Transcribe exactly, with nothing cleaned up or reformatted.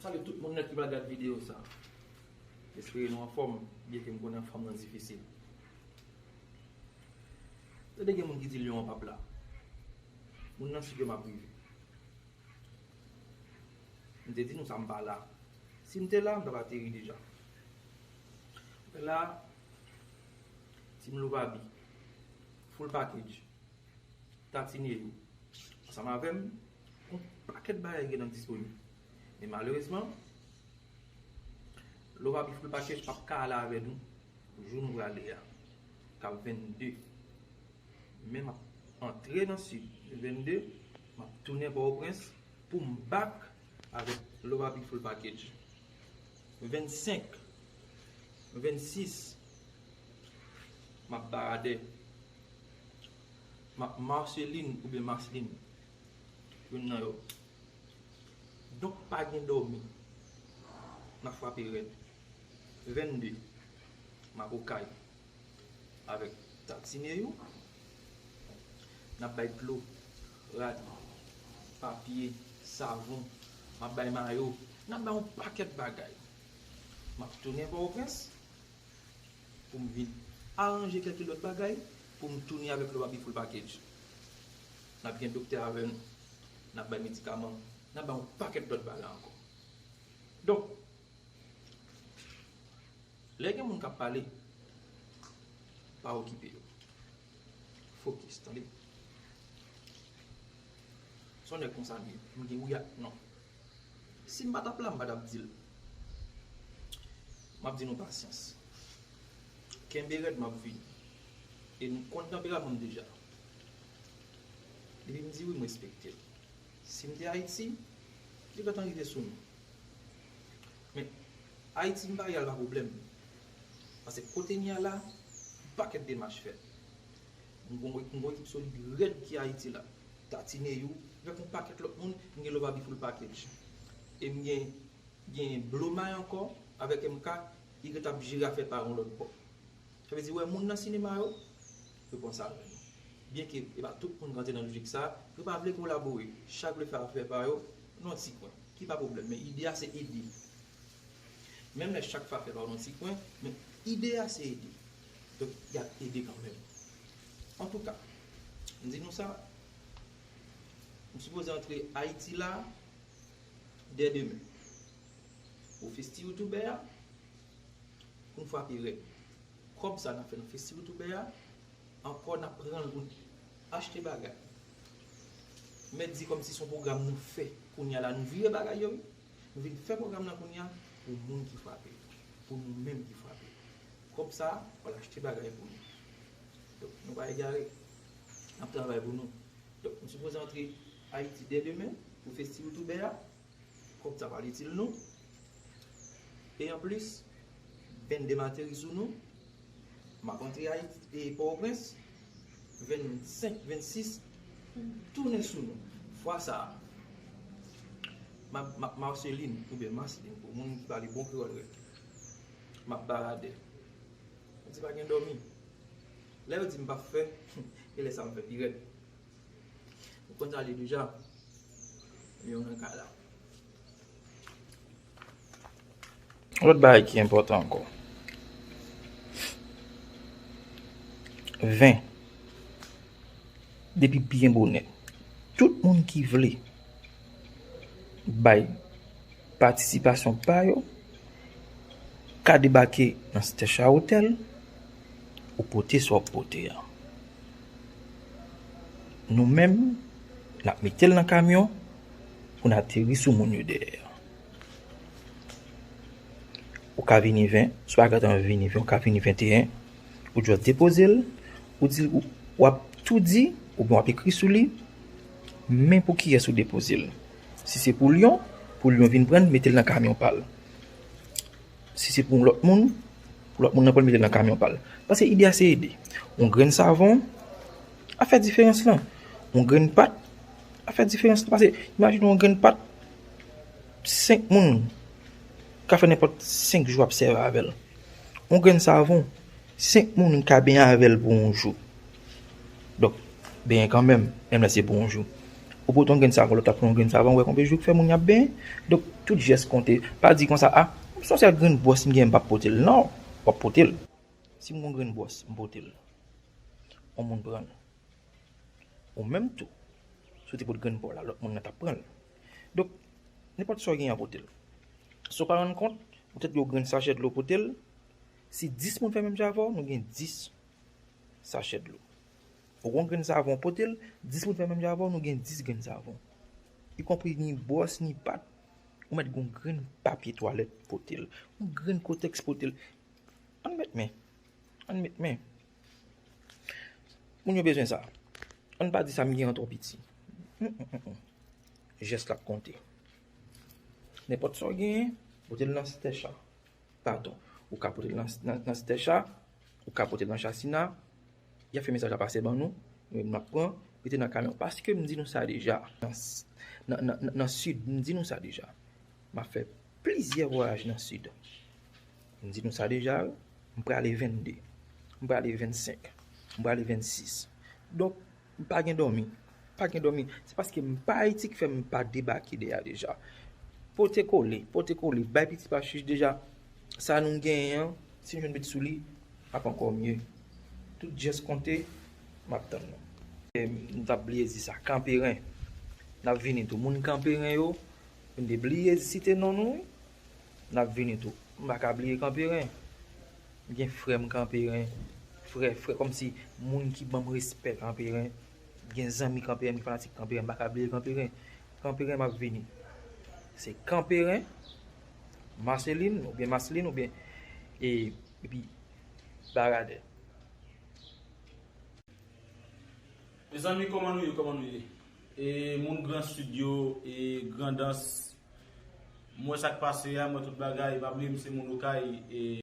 Salye tout moun nèt ki pral gad videyo sa. M espere nou anfòm, byenke m konnen anfòm nan difisil. Tande gen moun ki di lyon an p ap la. Moun nan si ke m ap rive. M te di nou sa m pa la. Si m te la, m t ap ateri deja. Mwen la, Team Lovabi, full package. Tatine yo. Ansanm avè m, yon pakèt bagay gen nan disponib. Men malerezman, Lovabi full package p ap ka ale avè nou jou nou prale a, k ap vennde. Men m ap antre nan sid vennde, m ap tounen Pòtoprens pou m back avèk Lovabi full package. Vennsenk, vennsis, m ap Baradè. M ap Marceline oubyen Marceline, youn nan yo. Donk pa gen dòmi. N ap frape rèd. Vennde, m ap Okay avèk Tatine yo. N ap bay dlo, rad, papye, savon. M ap bay mayo. N ap bay yon pakèt bagay. M ap tounen Pòtoprens pou m vin aranje kèlke lòt bagay pou m tounen avèk Lovabi full package. N ap gen doktè avè n, n ap bay medikaman, n ap bay yon pakèt lòt bagay ankò. Donk, lè gen moun k ap pale, pa okipe yo. Fokis, tande. Se yon nèg konsa m ye. M gen wi ak non. Si m pa t ap la, m pa t ap di l. M ap di nou pasyans. Kenbe rèd, m ap vini. E nou konn tanperaman m deja. Depi m di wi, m respekte l. Si m te Ayiti, li gentan rive sou nou. Men, Ayiti m pa ye a pa pwoblèm. Paske kote m ye a la, yon pakèt demach fèt. M gon, m gon ekip solid rèd ki Ayiti la. Tatine yo, avèk yon pakèt lòt moun, m gen Lovabi full package. E m gen, gen Blomay ankò, avèk M K, li gentan ap jere afè pa yon lòt bò. Sa vle di, wè moun nan sinema yo, yo panse avè nou. Byenke e pa tout moun k rantre nan lojik sa, yo pa vle kolabore. Chak vle fè afè pa yo nan yon ti kwen, ki pa pwoblèm, men ide a se ede. Menm lè chak fè afè pa yo nan yon ti kwen, men ide a se ede. Donk, y ap ede kanmenm. Antouka, m di nou sa, m sipoze antre Ayiti la dè demen. Pou festi youtubè a, pou n frape rèd. Kòb sa n ap fè nan festi youtubè a, ankò n ap pran l pou n achte bagay. Mèt di kòmsi se yon pwogram nou fè. Kounye a la, nou vire bagay yo, wi. Nou vin fè pwogram nan kounye a pou moun ki frape, pou nou menm ki frape. Kòb sa, w al achte bagay pou nou. Donk, nou pa egare. N ap travay pou nou. Donk, nou sipoze antre Ayiti dè demen pou festi youtubè a. Kòb sa pral itil nou. E anplis, vennde m ateri sou nou. M ap antre Ayiti, e Pòtoprens, vennsenk, vennsis, tounen sou nou. Fwa sa a, m ap, m ap Marceline, oubyen Marceline, pou moun ki pale bon kreyòl rèd. M ap Baradè. Yo di pa gen dòmi. Lè yo di m p ap fè, e lè sa m fè pi rèd. Ou konn sa li deja. Men yo nan kay la. Lòt bagay ki enpòtan ankò. Ven. Depi byen bonè. Tout moun ki vle bay patisipasyon pa yo ka debake nan Stècha Otèl, ou pote sa w ap pote a. Nou menm, n ap mete l nan kamyon pou n ateri sou moun yo dèyè a. Ou ka vini ven, si w pa gentan vini ven, ou ka vini venteyen, ou jis depoze l, ou di, ou, w ap tou di, oubyen w ap ekri sou li, men pou kiyès ou depoze l. Si se pou Lyon, pou Lyon vin pran l, mete l nan kamyon pa l. Si se pou yon lòt moun, pou lòt moun nan pran l mete l nan kamyon pa l. Paske ide a se ede. Yon grenn savon ap fè diferans lan. Yon grenn pat ap fè diferans lan. Paske imajine yon grenn pat, senk moun ka fè nenpòt senk jou ap sèvi avè l. Yon grenn savon, senk moun ka benyen avè l pou yon jou. Donk, benyen kanmenm, menm lè se pou yon jou. Ou pote yon grenn savon, lòt la pran yon grenn savon, ou wè konbyen jou k fè moun y ap benyen. Donk, tout jès konte. Pa di konsa, a, m se yon sèl grenn bwòs m gen, m p ap pote l. Non, w ap pote l. Si m gon grenn bwòs, m pote l. Yon moun pran l. Ou menm tou, si w te pot grenn pa w la, lòt moun nan t ap pran l. Donk, nenpòt sa w genyen an, pote l. Si w pa rann kont, ou te gen yon grenn sachè dlo, pote l. Si dis moun fè menm jan avè w, nou gen dis sachè dlo. Ou gon grenn savon, pote l, dis moun fè menm jan avè w, nou gen dis grenn savon. Ikonpri ni bwòs, ni pat, ou mèt gon grenn papye twalèt, pote l. Yon grenn kotèks, pote l. Ann met men. Ann met men. Moun yo bezwen sa. Ann pa di sa m gen an twò piti. Mm, mm, mm, mm. Jès la ap konte. Nenpòt sa w genyen, pote l nan stèch la. Padon. Ou ka pote l nan, nan, nan stèch la, ou ka pote l nan chasi la. Y ap fè mesaj la pase ban nou, nou menm n ap pran, mete nan kamyon. Paske m di nou sa deja, nan, s- nan, nan, nan, nan Sid, m di nou sa deja. M ap fè plizyè vwayaj nan Sid. M di nou sa deja, wi. M prale vennde. M prale vennsenk. M prale vennsis. Donk, m pa gen dòmi. Pa gen dòmi. Se paske m pa Ayiti ki fè m pa debake de a deja. Pote kole, pote kole, bay piti pa chich deja. Sa nou genyen an, si n jwenn met sou li, ap ankò mye. Tout jès konte, m ap tann nou. E, m t ap bliye di sa, Kanperen. N ap vini tou. Moun Kanperen yo, m te bliye site non nou, wi. N ap vini tou. M pa ka bliye Kanperen. M gen frè m Kanperen. Frè, frè, kòmsi moun ki ban m respè Kanperen. M gen zanmi Kanperen, m gen fanatik Kanperen. M pa ka bliye Kanperen. Kanperen, m ap vini. Se Kanperen, Marceline, oubyen Marceline, oubyen, e, epi Baradè. Mezanmi, kòman nou ye? Kòman nou ye? E, moun Gran Sid yo, e, Grandans, m wè sa k pase a, m wè tout bagay, pa bliye m se moun Okay, e,